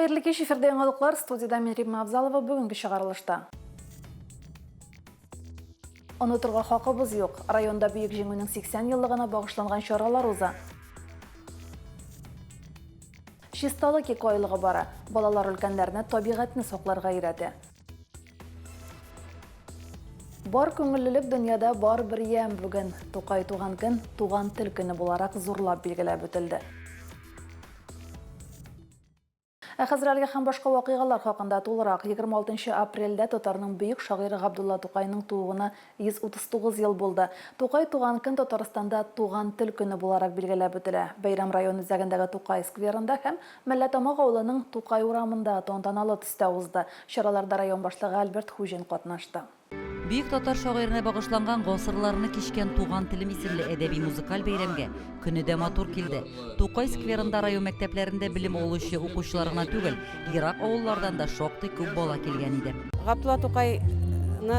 Хәерле кич, эфирдә яңалыклар, студиядә мин Римма Абзалова, бүгенге чыгарылышта. Онытырга хакыбыз юк. Районда Бөек Җиңүнең 80 еллыгына багышланган чаралар уза. Чисталык экоайлыгы бара. Балалар өлкәннәрне табигатьне сакларга өйрәтә. Бар күңеллелек дөньяда бар бер ямь бүген. Тукай туган көн Туган тел көне буларак зурлап билгеләп үтелде. Ә хәзер әлеге һәм башка вакыйгалар хакында тулырак. 26 нчы апрельдә татарның бөек шагыйре Габдулла Тукайның тууына 139 ел булды. Тукай туган көн Татарстанда Туган тел көне буларак билгеләп үтелә. Бәйрәм район үзәгендәге Тукай скверында һәм Мәлләтамак авылының Тукай урамында тантаналы төстә узды. Чараларда район башлыгы Альберт Хуҗин катнашты. Бөек татар шагыйренә багышланган Гасырларны кичкән туган телем исемле әдәби-музыкаль бәйрәмгә көне дә матур килде. Тукай скверында район мәктәпләрендә белем алучы укучылар гына түгел, ерак авыллардан да шактый күп бала килгән иде. Габдулла Тукайны,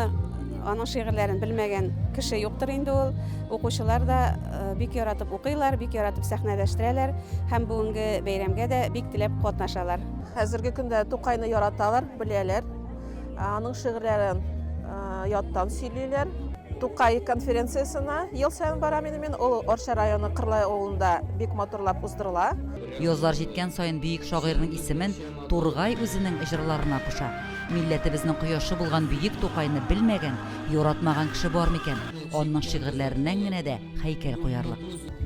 аның шигырьләрен белмәгән кеше юктыр инде ул. Укучылар да бик яратып укыйлар, бик яратып сәхнәләштерәләр һәм бүгенге бәйрәмгә дә бик теләп катнашалар. Хәзерге көндә Тукайны яраталар, беләләр. Аның шигырьләрен яттан сөйлиләр. Тукай конференциясенә ел саен барам инде мин. Ул Арча районы Кырлай авылында бик матурлап уздырыла. Язлар җиткән саен бөек шагыйрьнең исемен Тургай үзенең җырларына куша. Милләтебезнең кояшы булган бөек Тукайны белмәгән, яратмаган кеше бар микән? Аның шигырьләреннән генә дә һәйкәл куярлык.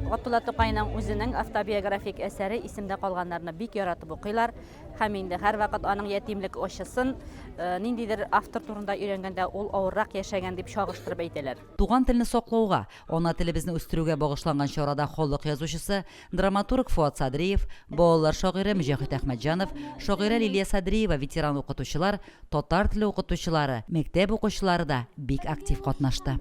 Габдулла Тукайның үзенең автобиографик әсәре Исемдә калганнарны бик яратып укыйлар. Һәм инде һәрвакыт аның ятимлек ачысын ниндидер автор турында өйрәнгәндә ул авыррак яшәгән дип чагыштырып әйтәләр. Туган телне саклауга, ана телебезне үстерүгә багышланган чарада халык язучысы, драматург Фоат Садриев, балалар шагыйре Мөҗәһит Әхмәтҗанов, шагыйрә Лилия Садриева, ветеран укытучылар, татар теле укытучылары, мәктәп укучылары да бик актив катнашты.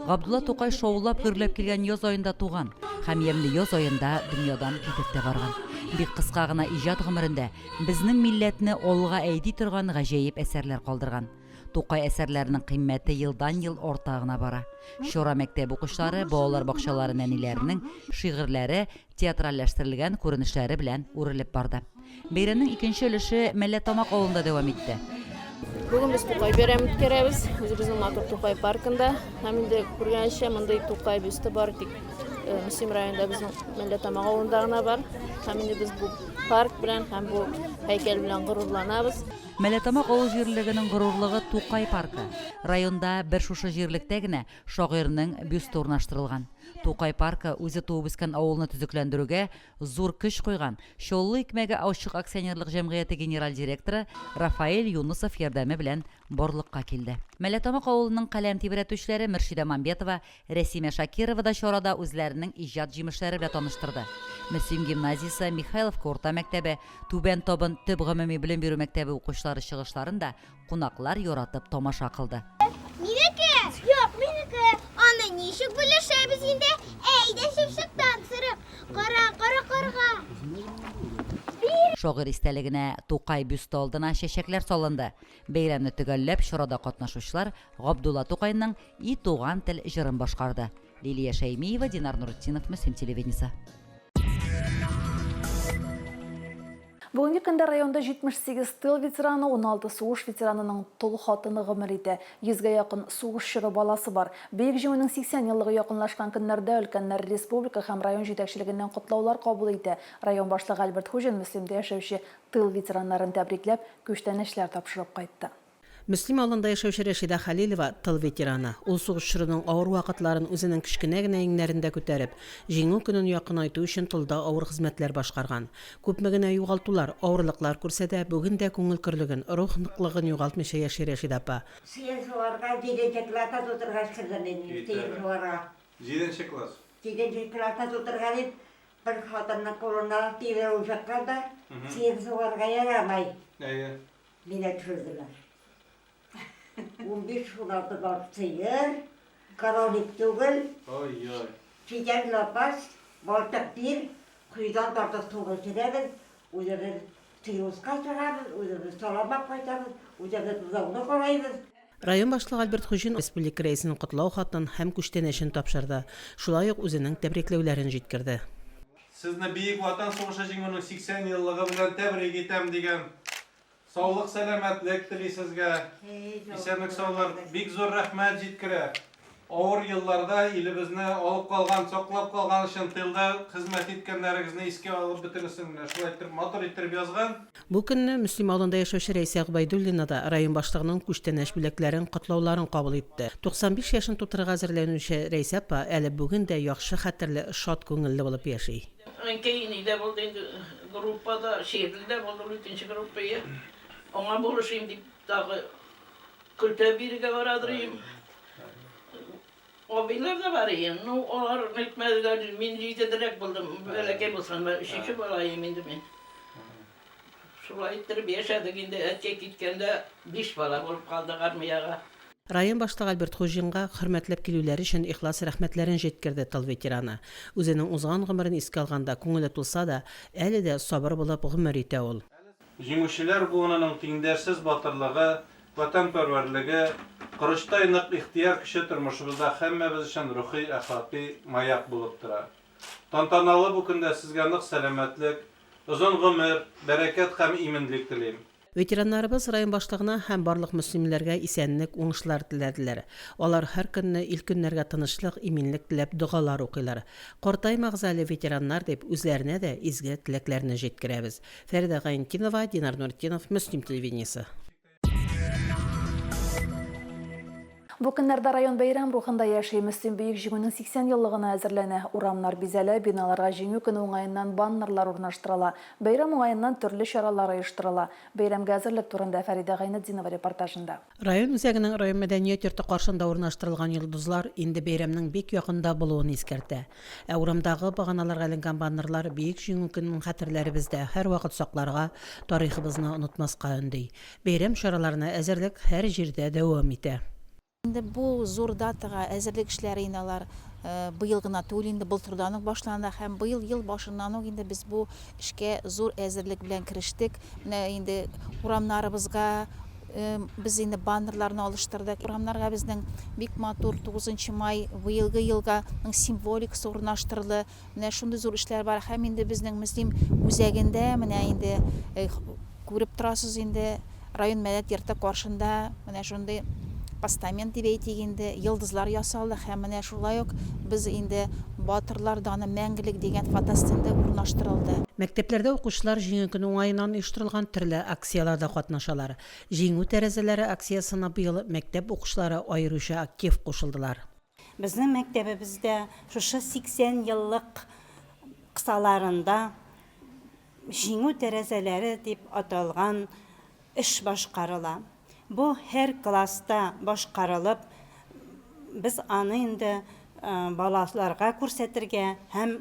Габдулла Тукай шаулап гөрләп килгән яз аенда туган һәм ямьле яз аенда дөньядан китеп тә барган. Бик кыска гына иҗат гомерендә безнең милләтне алга әйди торган гаҗәеп әсәрләр калдырган. Тукай әсәрләренең кыйммәте елдан-ел арта гына бара. Чара мәктәп укучылары, балалар бакчалары нәниләренең шигырьләре, театральләштерелгән күренешләре белән үрелеп барды. Бәйрәмнең икенче өлеше Мәлләтамак авылында дәвам итте. Бүген без Тукай бәйрәме үткәрәбез, үзебезнең матур Тукай паркында. Һәм инде күргәнчә, мондый Тукай бюсты бары тик э, Мөслим районында безнең Мәлләтамак авылында гына бар. Һәм инде без бу парк белән һәм бу һәйкәл белән горурланабыз. Мәлләтамак авыл җирлегенең горурлыгы Тукай паркы. Районда бер шушы җирлектә генә Шагыйрьнең бюсты урнаштырылган. Тукай паркы үзе туып үскән авылны төзекләндерүгә зур көч куйган Чаллы икмәге ачык акционерлык җәмгыяте генераль директоры Рафаэль Юнысов ярдәме белән барлыкка килде. Мәлләтамак авылының каләм тибрәтүчеләре Мөршидә Мамбетова, Рәсимә Шакирова да чарада үзләренең иҗат җимешләре белән таныштырды. Мөслим гимназиясе, Михайловка урта мәктәбе, Түбән Табын төп гомуми белем бирү мәктәбе укучылары чыгышларын да Кунаклар яратып тамаша кылды. Минеке! Юк, минеке! Аны ничек бүлешәбез инде? Әйдә, чыпчыктан сырып! Кара, кара карга! Бир! Шагыйрь истәлегенә Тукай бюсты алдына чәчәкләр салынды. Бәйрәмне төгәлләп, чарада катнашучылар Габдулла Тукайның И туган тел җырын башкарды. Лилия Шәймиева, Динар Нуретдинов, Мөслим телевидениесе. Бүгенге көндә районда 78 тыл ветераны, 16 сугыш ветеранының тол хатыны гомер итә. Йөзгә якын сугыш чоры баласы бар. Бөек Җиңүнең 80 еллыгы якынлашкан көннәрдә өлкәннәр республика һәм район җитәкчелегеннән котлаулар кабул итә. Район башлыгы Альберт Хуҗин Мөслимдә яшәүче тыл ветераннарын тәбрикләп, күчтәнәчләр тапшырып кайтты. Мөслим авылында яшәүче Рәшидә Хәлилова, тыл ветераны. Ул сугыш чорының авыр вакытларын үзенең кечкенә генә иңнәрендә күтәреп, Җиңү көнен якынайту өчен тылда авыр хезмәтләр башкарган. Күпме генә югалтулар, авырлыклар күрсә дә, бүген дә күңел көрлеген, рух ныклыгын югалтмыйча яши Рәшидә апа. Сыер сугарга җиденче класста тутыргач кердем мин сыер сугарга. Җиденче класс. Җиденче класста тутырган идем, бер хатынның кулына тимер учакка да сыер сугарга ярамый. Әйе. Мине төшерделәр. 15-16 баш сыер, коровник түгел. Ой-ой. Читән лапас, балтык тир, коедан тартып су эчерәбез, үзебез. Силоска чыгабыз, үзебез салам алып кайтабыз, үзебез бозауны карыйбыз. Район башлыгы Альберт Хуҗин республика Рәисенең котлау хатын һәм күчтәнәчен тапшырды, шулай ук үзенең тәбрикләүләрен җиткерде. Сезне Бөек Ватан сугышы Җиңүнең 80 еллыгы белән тәбрик итәм, дигән Саулык-сәламәтлек тели сезгә. Исәнлек-саулык. Бик зур рәхмәт җиткерә. Авыр елларда илебезне алып калган, саклап калган өчен тылда хезмәт иткәннәрегезне искә алып бөтенесен менә шулай иттереп матур иттереп язган. Бу көнне Мөслим авылында яшәүче Рәйсә Гобәйдуллина да район башлыгының күчтәнәч бүләкләрен, котлауларын кабул итте. 95 яшен тутырырга әзерләнүче Рәйсә апа әле бүген дә яхшы хәтерле, шат күңелле булып яши. Әнкәй нидә булды инде, группада, чирле дә булды, ул икенче группа ие. Аңа булышыйм дип тагы көлтә бирергә барадыр идем. Абыйлар да бар ие, ну алар нитмәделәр, мин җитезрәк булдым, бәләкәй булсам да, өченче бала идем инде мин. Шулай иттереп яшәдек инде, әткәй киткәндә биш бала булып калдык армиягә. Район башлыгы Альберт Хуҗинга хөрмәтләп килүләре өчен ихлас рәхмәтләрен җиткерде тыл ветераны. Үзенең узган гомерен искә алганда күңеле тулса да, әле дә сабыр булып гомер итә ул. Җиңүчеләр буынының тиңдәшсез батырлыгы, ватанпәрвәрлеге, корычтай нык ихтыяр көче тормышыбызда һәммәбез өчен рухи-әхлакый маяк булып тора. Тантаналы бу көндә сезгә нык сәламәтлек, озын гомер, бәрәкәт һәм иминлек телим. Ветераннарыбыз район башлыгына һәм барлык мөслимләргә исәнлек, уңышлар теләделәр. Алар һәр көнне ил-көннәргә тынычлык, иминлек теләп догалар укыйлар. Картаймагыз әле, ветераннар, дип, үзләренә дә изге теләкләрне җиткерәбез. Фәридә Гайнетдинова, Динар Нуретдинов, Мөслим телевидениесе. Бу көннәрдә район бәйрәм рухында яши. Мөслим Бөек Җиңүнең 80 еллыгына әзерләнә. Урамнар бизәлә, биналарга Җиңү көне уңаеннан баннерлар урнаштырыла. Бәйрәм уңаеннан төрле чаралар оештырыла. Бәйрәмгә әзерлек турында Фәридә Гайнетдинова репортажында. Район үзәгенең район мәдәният йорты каршында урнаштырылган йолдызлар инде бәйрәмнең бик якында булуын искәртә. Ә урамдагы баганаларга эленгән баннерлар Бөек Җиңү көнен хәтерләребездә һәрвакыт сакларга, тарихыбызны онытмаска өнди. Бәйрәм чараларына әзерлек һәр җирдә дәвам итә. Инде бу зур датага әзерлек эшләре инде алар быел гына түгел инде, былтырдан ук башлана һәм быел ел башыннан ук инде без бу эшкә зур әзерлек белән керештек. Менә инде урамнарыбызга без инде баннерларны алыштырдык. Урамнарга безнең бик матур 9 май быелгы елга символикасы урнаштырылды. Менә шундый зур эшләр бар. Һәм инде безнең Мөслим үзәгендә менә инде күреп торасыз инде, район мәдәният йорты каршында менә шундый постамент дип әйтик инде, йолдызлар ясалды һәм менә шулай ук без инде Батырлар даны мәңгелек дигән фотостенды урнаштырылды. Мәктәпләрдә укучылар Җиңү көне уңаеннан оештырылган төрле акцияләрдә катнашалар. Җиңү тәрәзәләре акциясенә быел мәктәп укучылары аеруча актив кушылдылар. Безнең мәктәбебездә шушы 80 еллык кысаларында Җиңү тәрәзәләре дип аталган эш башкарыла. Бу һәр класста башкарылып, без аны инде балаларга күрсәтергә һәм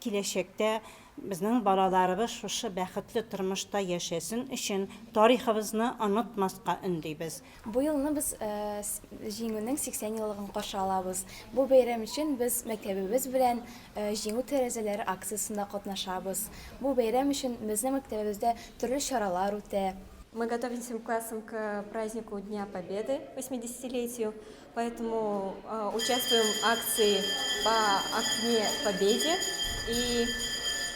киләчәктә безнең балаларыбыз шушы бәхетле тормышта яшәсен өчен тарихыбызны онытмаска өндибез. Бу елны без Җиңүнең 80 еллыгын каршы алабыз. Бу бәйрәм өчен без мәктәбебез белән Җиңү тәрәзәләре акциясендә катнашабыз. Бу бәйрәм өчен безнең мәктәбебездә төрле чаралар үтә. Мы готовимся классом к празднику Дня Победы, 80-летию, поэтому участвуем в акции по окне Победе. И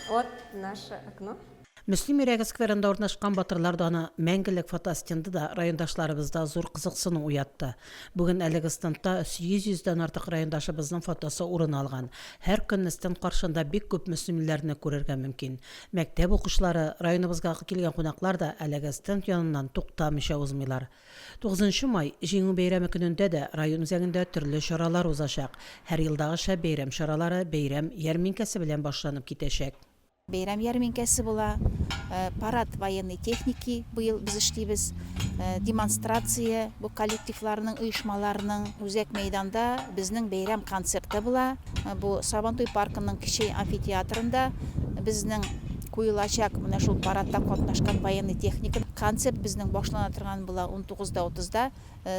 вот наше окно. Мөслим йөрәге скверында урнашкан Батырлар даны мәңгелек фотостенды да райондашларыбызда зур кызыксыну уятты. Бүген әлеге стендта 800 дән артык райондашыбызның фотосы урын алган. Һәр көнне стенд каршында бик күп мөслимлеләрне күрергә мөмкин. Мәктәп укучылары, районыбызга килгән кунаклар да әлеге стенд яныннан туктамыйча узмыйлар. Тугызынчы май, Җиңү бәйрәме көнендә дә район үзәгендә төрле чаралар узачак. Һәр елдагыча бәйрәм чаралары бәйрәм ярминкәсе белән башланып китәчәк. Бәйрәм ярминкәсе була, парад военной техники быел без эшлибез, демонстрация бу коллективларның, оешмаларның. Үзәк мәйданда безнең бәйрәм концерты була. Бу Сабантуй паркының кече амфитеатрында безнең куелачак менә шул парадта катнашкан военный техника. Концерт безнең башлана торган була унтугызда утызда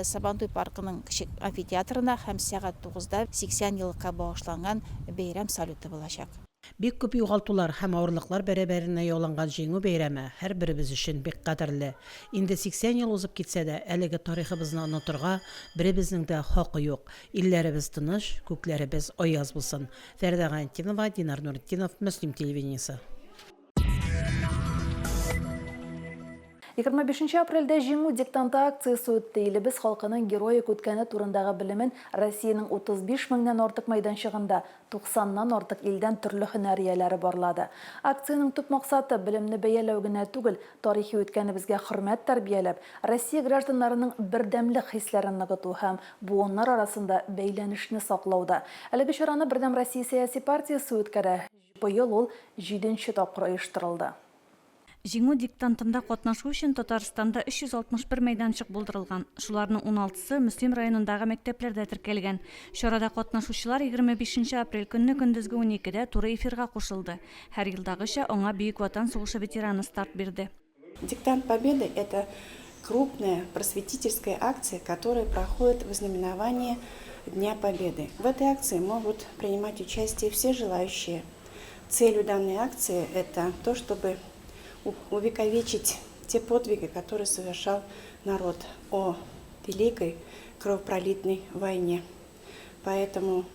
Сабантуй паркының кече амфитеатрында һәм сәгать тугызда 80 еллыкка багышланган бәйрәм салюты булачак. Бик күп югалтулар һәм авырлыклар бәрабәренә яуланган Җиңү бәйрәме һәрберебез өчен бик кадерле. Инде 80 ел узып китсә дә, әлеге тарихыбызны онытырга беребезнең дә хакы юк. Илләребез тыныч, күкләребез аяз булсын. Фәридә Гайнетдинова, Динар Нуретдинов, Мөслим телевидениесе. 25 нче апрельдә Җиңү диктанты акциясе үтте. Илебез халкының героик үткәне турындагы белемен Россиянең 35 меңнән артык мәйданчыгында 90 нан артык илдән төрле һөнәр ияләре барлады. Акциянең төп максаты, белемне бәяләү генә түгел, тарихи үткәнебезгә хөрмәт тәрбияләп, Россия гражданнарының бердәмлек хисләрен ныгыту һәм буыннар арасында бәйләнешне саклау да. Әлеге чараны Бердәм Россия сәяси партиясе үткәрә. Быел ул җиденче тапкыр оештырылды. Җиңү диктантында катнашу өчен Татарстанда 361 мәйданчык булдырылган. Шуларның уналтысы Мөслим районындагы мәктәпләрдә теркәлгән. Чарада катнашучылар 25 нче апрель көнне көндезге уникедә туры эфирга кушылды. Һәр елдагыча, аңа Бөек Ватан сугышы ветераны старт бирде. Диктант Победы – это крупная просветительская акция, которая проходит в ознаменовании Дня Победы. В этой акции могут принимать участие все желающие. Целью данной акции – это то, чтобы увековечить те подвиги, которые совершал народ о великой кровопролитной войне. Поэтому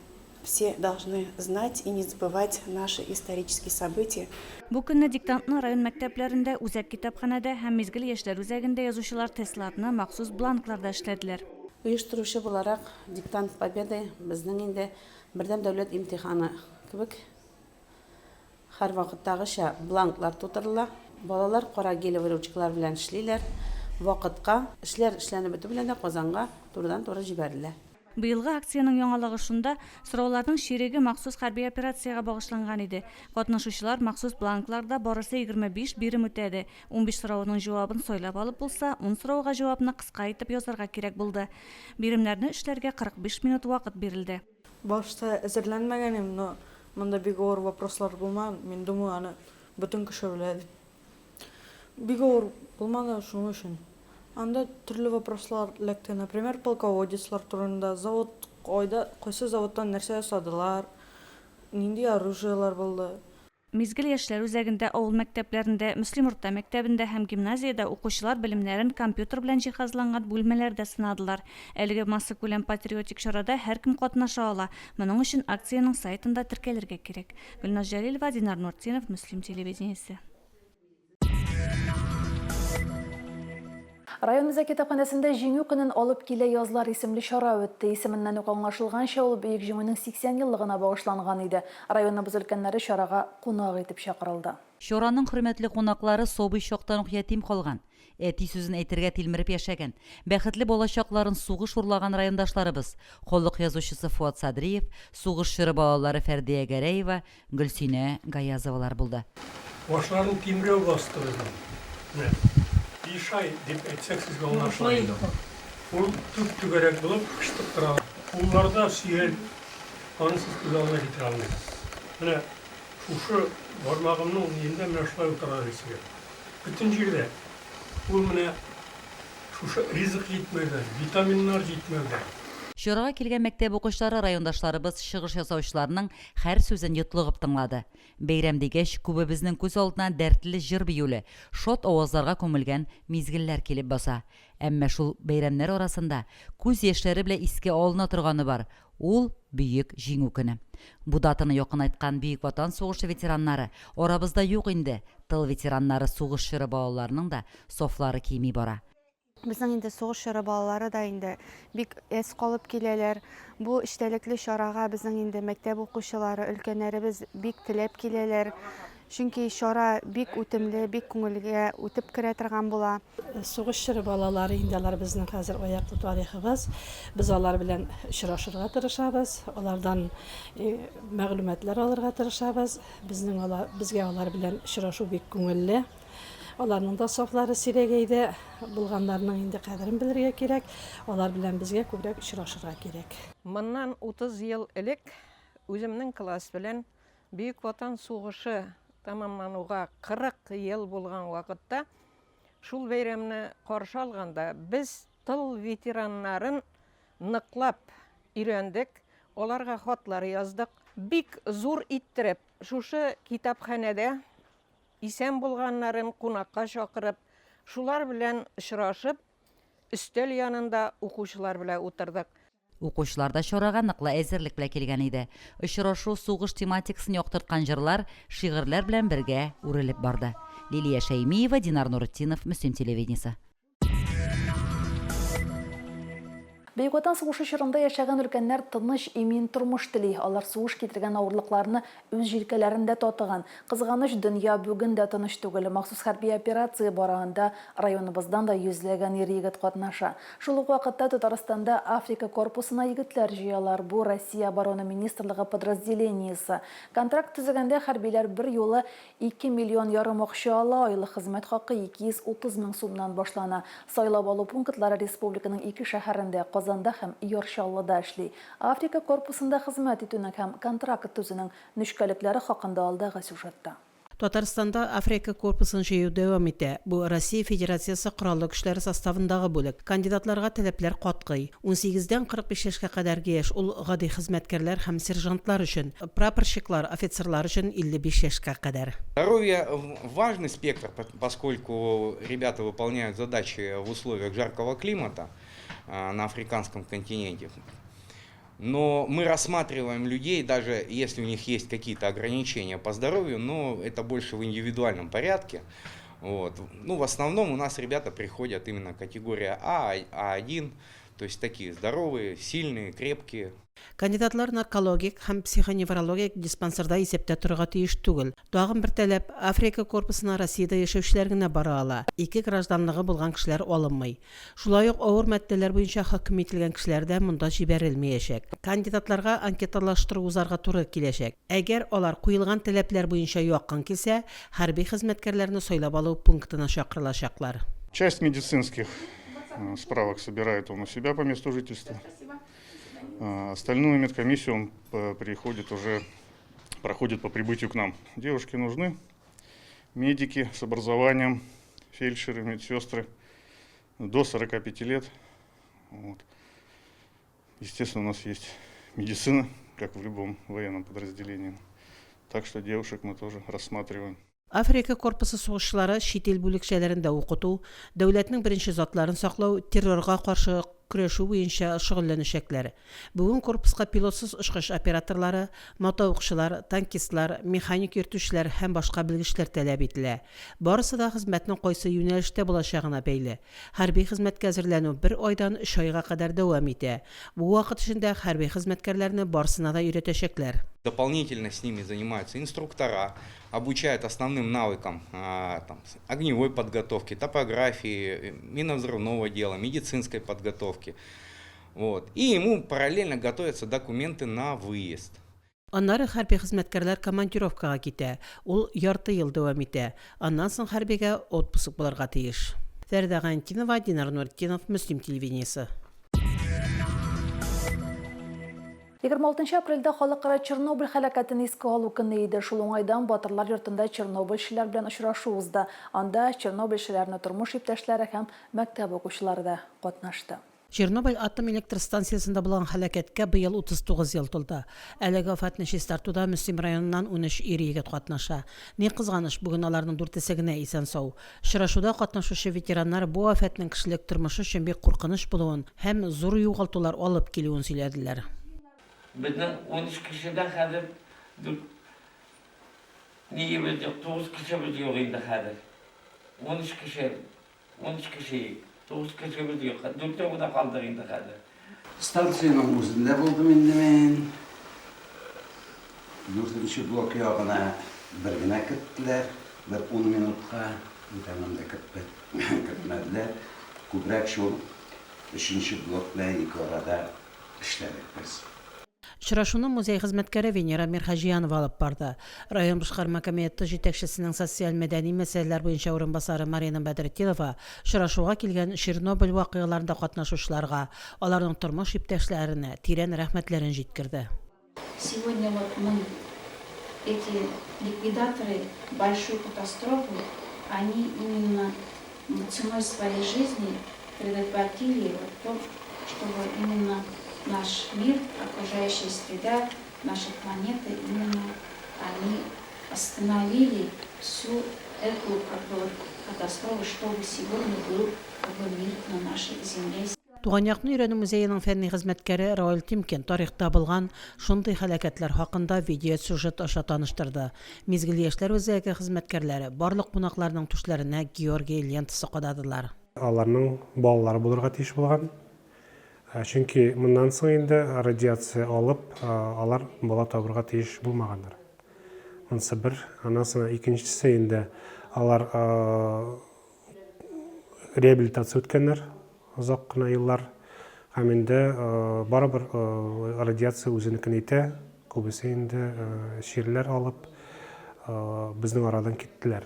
все должны знать и не забывать наши исторические события. Бу көнне диктантны район мәктәпләрендә, үзәк китапханәдә һәм Мизгел яшьләр үзәгендә язучылар тестларны махсус бланкларда эшләделәр. Оештыручы буларак, Диктант Победы безнең инде бердәм дәүләт имтиханы кебек. Һәрвакыттагыча бланклар тутырыла. Балалар кара гелевый ручкалар белән эшлиләр. Вакытка, эшләр эшләнеп бетү белән дә Казанга турыдан-туры җибәрелә. Быелгы акциянең яңалыгы шунда, сорауларның чиреге махсус хәрби операциягә багышланган иде. Катнашучылар махсус бланкларда барысы 25 бирем үтәде. 15 сорауның җавабын сайлап алып булса, ун сорауга җавапны кыска итеп язарга кирәк булды. Биремнәрне эшләргә 45 минут вакыт бирелде. Башта әзерләнмәгән идем, но монда бик авыр вопрослар булмаган, мин думаю, аны бөтен кеше белә дип. Бик авыр булмады шуның өчен. Анда төрле вопрослар эләкте, например, полководецлар турында, завод кайда, кайсы заводтан нәрсә ясадылар, нинди оружиелар булды. Мизгел яшьләр үзәгендә, авыл мәктәпләрендә, Мөслим урта мәктәбендә һәм гимназиядә укучылар белемнәрен компьютер белән җиһазланган бүлмәләрдә сынадылар. Әлеге массакүләм патриотик чарада һәркем катнаша ала, моның өчен акциянең сайтында теркәлергә кирәк. Гөлназ Җәлилова, Динар Нуртдинов, Мөслим телевидениесе. Район үзәк китапханәсендә Җиңү көнен алып килә язлар исемле чара үтте. Исеменнән үк аңлашылганча, ул Бөек Җиңүнең 80 еллыгына багышланган иде. Районыбыз өлкәннәре чарага кунак итеп чакырылды. Чараның хөрмәтле кунаклары сабый чактан ук ятим калган, әти сүзен әйтергә тилмереп яшәгән, бәхетле балачакларын сугыш урлаган райондашларыбыз, халык язучысы Фоат Садриев, сугыш чоры балалары Фәрдия Гәрәева, Гөлсинә Гаязовалар булды. Башларын тимрәү басты безнең. Менә Ишай дип әйтсәк сезгә аңлашыла инде ул. Ул түп-түгәрәк булып кычытып тора. Кулларда сөял, аны сез күз алдына китерә алмыйсыз. Менә шушы бармагымның ниендә менә шулай утыра ди сөяк. Бөтен җирдә ул менә Шушы ризык җитмәүдән, витаминнар җитмәүдән. Чарага килгән мәктәп укучылары райондашларыбыз чыгыш ясаучыларның һәр сүзен йотлыгып тыңлады. Бәйрәм дигәч, күбебезнең күз алдына дәртле җыр-биюле, шат авазларга күмелгән мизгелләр килеп баса. Әмма шул бәйрәмнәр арасында күз яшьләре белән искә алына торганы бар, ул, Бөек Җиңү көне. Бу датаны якынайткан Бөек Ватан сугышы ветераннары арабызда юк инде, тыл ветераннары сугыш чоры балаларының да сафлары кими бара. Безнең инде сугыш чоры балалары да инде бик әз калып киләләр. Бу эчтәлекле чарага безнең инде мәктәп укучылары, өлкәннәребез бик теләп киләләр. Чөнки чара бик үтемле, бик күңелгә үтеп керә торган була. Сугыш чоры балалары инде алар безнең хәзер аяклы тарихыбыз. Без алар белән очрашырга тырышабыз, алардан мәгълүматлар алырга тырышабыз. Безнең алар, безгә алар белән очрашу бик күңелле. Аларның да сафлары сирәгәйде. Булганнарының инде кадерен белергә кирәк. Алар белән безгә күбрәк очрашырга кирәк. Моннан 30 ел элек үземнең класс белән Бөек Ватан сугышы тәмамлануга 40 ел булган вакытта шул бәйрәмне каршы алганда без тыл ветераннарын ныклап өйрәндек. Аларга хатлар яздык. Бик зур иттереп, шушы китапханәдә исән булганнарын кунакка чакырып, шулар белән очрашып, өстәл янында укучылар белән утырдык. Укучылар да чарага ныклы әзерлек белән килгән иде. Очрашу сугыш тематикасын яктырткан җырлар, шигырьләр белән бергә үрелеп барды. Лилия Шәймиева, Динар Нуретдинов, Мөслим телевидениесе. Бөек Ватан сугышы чорында яшәгән өлкәннәр тыныч, имин тормыш тели. Алар сугыш китергән авырлыкларны үз җилкәләрендә татыган. Кызганыч, дөнья бүген дә тыныч түгел. Махсус хәрби операция бара, анда районыбыздан да йөзләгән ир-егет катнаша. Шул ук вакытта Татарстанда Африка корпусына егетләр җыялар. Бу, Россия Оборона министрлыгы подразделениесе. Контракт төзегәндә хәрбиләр берьюлы 2 миллион ярым акча ала, айлык хезмәт хакы 230 мең сумнан башлана. Сайлап алу пунктлары республиканың ике шәһәрендә, Казанда һәм Яр Чаллыда эшли. Африка корпусында хезмәт итүнең һәм контракт төзүнең нечкәлекләре хакында алдагы сюжетта. Татарстанда Африка корпусын җыю дәвам итә. Бу Россия Федерациясе Кораллы Көчләре составындагы бүлек. Кандидатларга таләпләр катгый. Унсигездән 45 яшькә кадәрге яшь, ул гади хезмәткәрләр һәм сержантлар өчен, прапорщиклар, офицерлар өчен 55 яшькә кадәр. Здоровье важный спектр, поскольку ребята выполняют задачи в условиях жаркого климата на африканском континенте. Но мы рассматриваем людей, даже если у них есть какие-то ограничения по здоровью, но это больше в индивидуальном порядке. Вот. Ну, в основном у нас ребята приходят именно категория А, А1, то есть такие здоровые, сильные, крепкие. Кандидатлар наркологик һәм психоневрологик диспансерда исәптә торырга тиеш түгел. Тагын бер таләп, Африка корпусына Россиядә яшәүчеләр генә бара ала, ике гражданлыгы булган кешеләр алынмый. Шулай ук авыр матдәләр буенча хөкем ителгән кешеләр дә монда җибәрелмәячәк. Кандидатларга анкеталаштыру узарга туры киләчәк. Әгәр алар куелган таләпләр буенча якын килсә, хәрби хезмәткәрләрне сайлап алу пунктына чакырылачаклар. Часть медицинских справок собирает он у себя по месту жительства. Остальную медкомиссию он приходит уже, проходит по прибытию к нам. Девушки нужны, медики с образованием, фельдшеры, медсестры до 45 лет. Вот. Естественно, у нас есть медицина, как в любом военном подразделении. Так что девушек мы тоже рассматриваем. Африка корпусы сугышчылары чит ил бүлекчәләрендә укыту, дәүләтнең беренче затларын саклау, террорга каршы көрәшү буенча шөгыльләнәчәкләр. Бүген корпуска пилотсыз очкыч операторлары, мотоукчылар, танкистлар, механик йөртүчеләр һәм башка белгечләр таләп ителә. Барысы да хезмәтнең кайсы юнәлештә булачагына бәйле. Хәрби хезмәткә әзерләнү бер айдан өч айга кадәр дәвам итә. Бу вакыт эчендә хәрби хезмәткәрләрне барысына да өйрәтәчәкләр. Дополнительно с ними занимаются инструктора, обучают основным навыкам там, огневой подготовки, топографии, минно-взрывного дела, медицинской подготовки. Вот. И ему параллельно готовятся документы на выезд. Аннары хәрби хезмәткәрләр командировкага китә, ул ярты ел дәвам итә, аннан соң хәрбигә отпуск булырга тиеш. Фәридә Гайнетдинова, Динар Нуретдинов, Мөслим телевидениесе. 26 апрельдә Халыкара Чернобыль һәлакәтен искә алу көне иде. Шул уңайдан Батырлар йортында чернобыльчеләр белән очрашу узды. Анда чернобыльчеләрне тормыш иптәшләре һәм мәктәп укучылары да катнашты. Чернобыль атом электр станциясендә булган һәлакәткә быел 39 ел тулды. Әлеге афәтне чистартуда Мөслим районыннан 13 ир-егет катнаша. Ни кызганыч, бүген аларның дүртесе генә исән-сау. Очрашуда катнашучы ветераннар бу афәтнең кешелек тормышы өчен бик куркыныч булуын һәм зур югалтулар алып килүен сөйләделәр. Безнең 13 кешедән хәзер дүрт ниебез юк, тугыз кешебез юк инде хәзер. 13 кеше, 13 кеше идек, тугыз кешебез юк, дүртәү генә калдык инде хәзер. Станциянең үзендә булдым инде мин. Дүртенче блок ягына бер генә керттеләр, бер ун минутка, бүтән анда кертмәделәр. Күбрәк шул өченче блок белән ике арада эшләдек без. Очрашуны музей хезмәткәре Венера Мирхаҗиянова алып барды. Район башкарма комиеты җитәкчесенең социаль-мәдәни мәсьәләләр буенча урынбасары Марина Бәдретдинова очрашуга килгән Чернобыль вакыйгаларында катнашучыларга, аларның тормыш иптәшләренә тирән рәхмәтләрен җиткерде. Сегодня вот мы, эти ликвидаторы большой катастрофы, они именно ценой своей жизни предотвратили вот то, чтобы именно. наш мир, окружающая среда, наша планета, именно они остановили всю эту как бы вот катастрофу, чтобы сегодня был как бы мир на нашей земле. Туган якны өйрәнү музееның фәнни хезмәткәре Раил Тимкин тарихта булган шундый һәлакәтләр хакында видеосюжет аша таныштырды. Мизгел яшьләр үзәге хезмәткәрләре барлык кунакларның түшләренә Георгий лентасы кададылар. Аларның балалары булырга тиеш булган. Чөнки моннан соң инде радиация алып, алар бала табырга тиеш булмаганнар. Монысы бер. Аннан соң икенчесе инде алар реабилитация үткәннәр озак кына еллар. Һәм инде барыбер радиация үзенекен итә. Күбесе инде чирләр алып, безнең арадан киттеләр.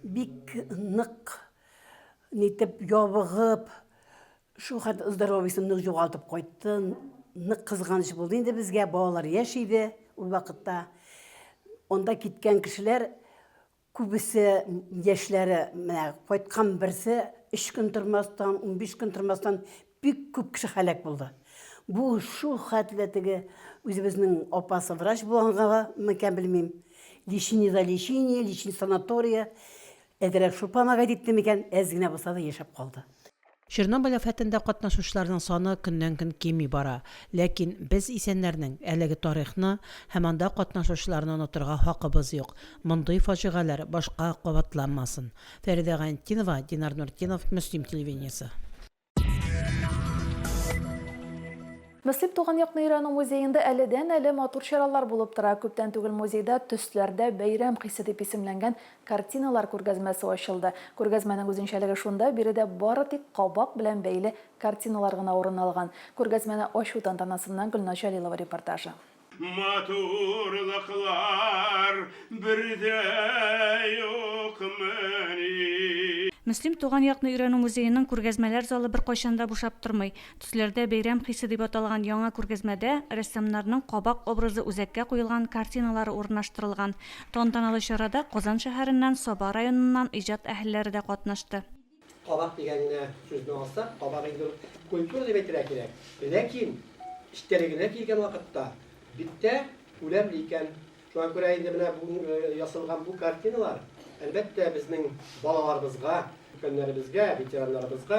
Бик нык нитеп ябыгып, шул хәтле здоровьесын нык югалтып кайтты. Нык кызганыч булды инде безгә, балалар яшь иде ул вакытта. Анда киткән кешеләр күбесе яшьләре, менә кайткан берсе өч көн тормастан, 15 көн тормастан бик күп кеше һәлак булды. Бу шул хәтле теге үзебезнең апасы врач булганга микән белмим. Лечение за лечение, лечение санатория. Әзрәк шул помогать итте микән, әз генә булса да яшәп калды. Чернобыль афәтендә катнашучыларның саны көннән-көн кими бара. Ләкин без, исәннәрнең, әлеге тарихны һәм анда катнашучыларны онытырга хакыбыз юк. Мондый фаҗигаләр башка кабатланмасын. Фәридә Гайнетдинова, Динар Нуртдинов, Мөслим телевидениесе. Мөслим туган якны өйрәнү музеенда әледән-әле матур чаралар булып тора. Күптән түгел музейда Төсләрдә бәйрәм хисе дип исемләнгән картиналар күргәзмәсе ачылды. Күргәзмәнең үзенчәлеге шунда, биредә бары тик кабак белән бәйле картиналар гына урын алган. Күргәзмәне ачу тантанасыннан Гөлназ Җәлилова репортажы. Матурлыклар бер дә юкмыни? Мөслим туган якны өйрәнү музееның күргәзмәләр залы беркайчан да бушап тормый. Төсләрдә бәйрәм хисе дип аталган яңа күргәзмәдә рәссамнарның кабак образы үзәккә куелган картиналары урнаштырылган. Тантаналы чарада Казан шәһәреннән, Саба районыннан иҗат әһелләре дә катнашты. Кабак дигән генә сүзне алсак, кабак инде ул культура дип әйтергә кирәк. Ләкин эчтәлегенә килгән вакытта бик тә күләмле икән. Шуңа күрә инде менә бу ясалган бу картиналар, әлбәттә, безнең балаларыбызга, өлкәннәребезгә, ветераннарыбызга,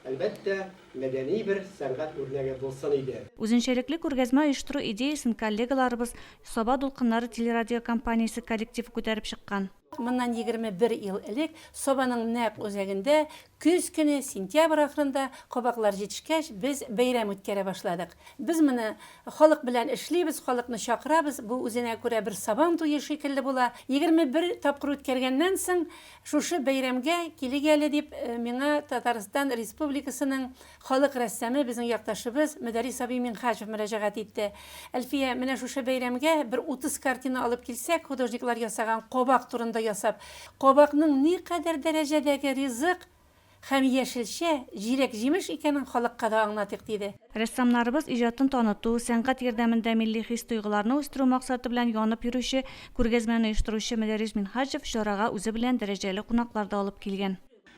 әлбәттә, мәдәни бер сәнгать үрнәге булсын иде. Үзенчәлекле күргәзмә оештыру идеясен коллегаларыбыз Саба дулкыннары телерадиокомпаниясе коллективы күтәреп чыккан. Моннан 21 ел элек Сабаның нәкъ үзәгендә көз көне, сентябрь ахырында, кабаклар җитешкәч, без бәйрәм үткәрә башладык. Без моны халык белән эшлибез, халыкны чакырабыз, бу үзенә күрә бер Сабан туе шикелле була. 21 тапкыр үткәргәннән соң, шушы бәйрәмгә килик әле дип, миңа Татарстан Республикасының Халык рәссамы, безнең якташыбыз Мөдәррис абый Минһаҗев мөрәҗәгать итте. Әлфия, менә шушы бәйрәмгә бер 30 картина алып килсәк, художниклар ясаган кабак турында ясап, кабакның никадәр дәрәҗәдәге ризык һәм яшелчә, җиләк-җимеш икәнен халыкка да аңлатыйк, диде. Рәссамнарыбыз иҗатын таныту, сәнгать ярдәмендә милли хис-тойгыларны үстерү максаты белән янып йөрүче, күргәзмәне оештыручы Мөдәррис Минһаҗев чарага үзе белән дәрәҗәле кунаклар да алып килгән.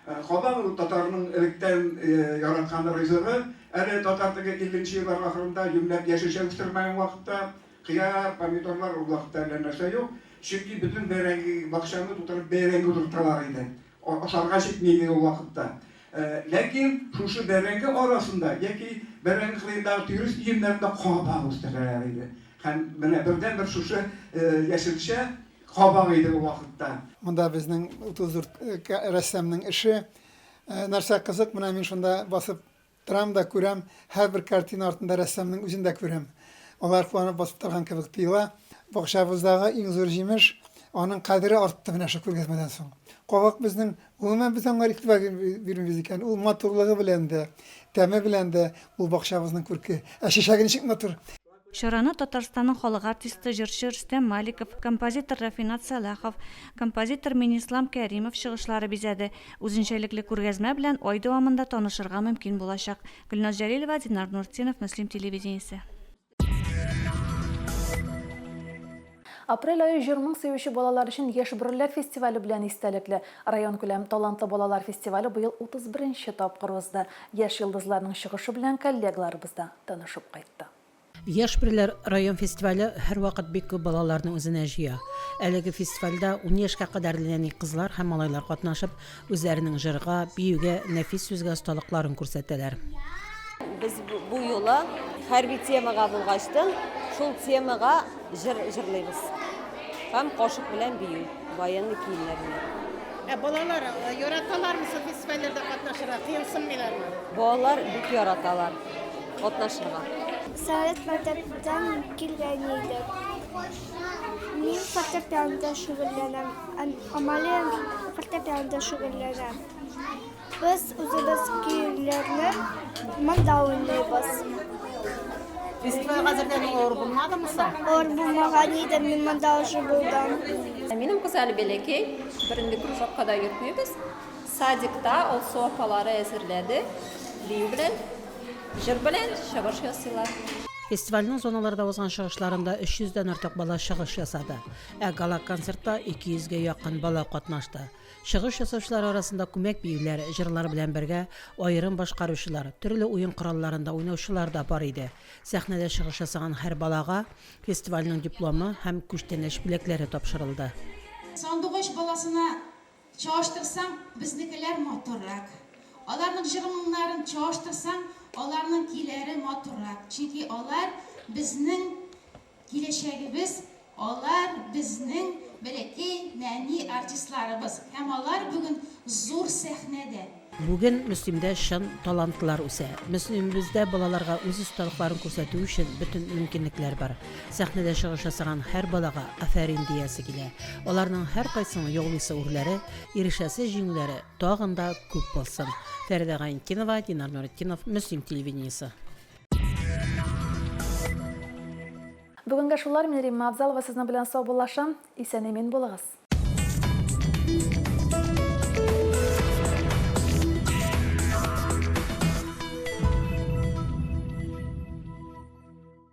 Кабак ул татарның электән яраткан ризыгы. Әле татар теге илленче еллар ахырында юньләп яшелчә үстермәгән вакытта, кыяр, помидорлар ул вакытта әллә нәрсә юк. Чөнки бөтен бәрәңге, бакчаны тутырып бәрәңге утырталар иде. Ашарга җитми иде ул вакытта. Ләкин шушы бәрәңге арасында яки бәрәңге кырыендагы тирес өемнәрендә кабак үстерәләр иде. Һәм менә бердәнбер шушы яшелчә Кабак иде ул вакытта. Монда безнең 34 рәссамның эше. Нәрсә кызык, менә мин шунда басып торам да күрәм, һәрбер картина артында рәссамның үзен дә күрәм. Алар куанып басып торган кебек тоела. Бакчабыздагы иң зур җимеш, аның кадере артты менә шул күргәзмәдән соң. Кабак безнең, гомумән, без аңа игътибар бирмибез икән. Ул матурлыгы белән дә, тәме белән дә ул бакчабызның күрке. Ә чәчәге ничек матур! Чараны Татарстанның халык артисты, җырчы Рөстәм Маликов, композитор Рафинат Сәлахов, композитор Минислам Кәримов чыгышлары бизәде. Үзенчәлекле күргәзмә белән ай дәвамында танышырга мөмкин булачак. Гөлназ Җәлилова, Динар Нуртдинов, Мөслим телевидениесе. Апрель ае җыр-моң сөюче балалар өчен Яшь бөреләр фестивале белән истәлекле. Районкүләм Талантлы балалар фестивале быел 31 нче тапкыр узды. Яшь йолдызларның чыгышы белән коллегаларыбыз да танышып кайтты. Яшь бөреләр район фестивале һәрвакыт бик күп балаларны үзенә җыя. Әлеге фестивальдә ун яшькә кадәрле нәни кызлар һәм малайлар катнашып, Үзләренең җырга, биюгә, нәфис сүзгә осталыкларын күрсәтәләр. Без бу юлы хәрби темага булгачтын, шул темага җыр җырлыйбыз. Һәм кашык белән бию, военный киемнәр белән. Ә балалар яраталармы соң фестивальләрдә катнашырга, кыенсынмыйлармы? Балалар бик яраталар катнашырга. Совет мәктәптән килгән идек. Мин фортепианода шөгыльләнәм. Амалия фортепианода шөгыльләнә. Без үзебез көйләрне монда уйныйбыз. Фестивальгә әзерләнү авыр булмадымы соң? Авыр булмаган иде, мин монда уже булдым. Минем кыз әле бәләкәй, бернинди кружокка да йөртмибез. Садикта Алсу апалары әзерләде, бию белән, җыр белән чыгыш ясыйлар. Фестивальнең зоналарда узган чыгышларында 300 дән артык бала чыгыш ясады. Ә гала-концертта 200 гә якын бала катнашты. Чыгыш ясаучылар арасында күмәк биюләр, җырлар белән бергә аерым башкаручылар, төрле уен коралларында уйнаучылар да бар иде. Сәхнәдә чыгыш ясаган һәр балага фестивальнең дипломы һәм күчтәнәч бүләкләре тапшырылды. Сандугач баласына чагыштырсаң, безнекеләр матуррак. Аларның җыр-моңнарын чагыштырсаң, аларның көйләре матуррак. Чөнки алар безнең Киләчәгебез, алар безнең бәләкәй нәни артистларыбыз һәм алар бүген зур сәхнәдә. Бүген Мөслимдә чын талантлар үсә. Мөслимебездә балаларга үз осталыкларын күрсәтү өчен бөтен мөмкинлекләр бар. Сәхнәдә чыгыш ясаган һәр балага афәрин диясе килә. Аларның һәркайсының яулыйсы үрләре, ирешәсе җиңүләре тагын да күп булсын. Фәридә Гайнетдинова, Динар Нуретдинов, Мөслим телевидениесе. Бүгенгә шулар, мин Римма Авзалова сезнең белән саубуллашам. Исән-имин булыгыз.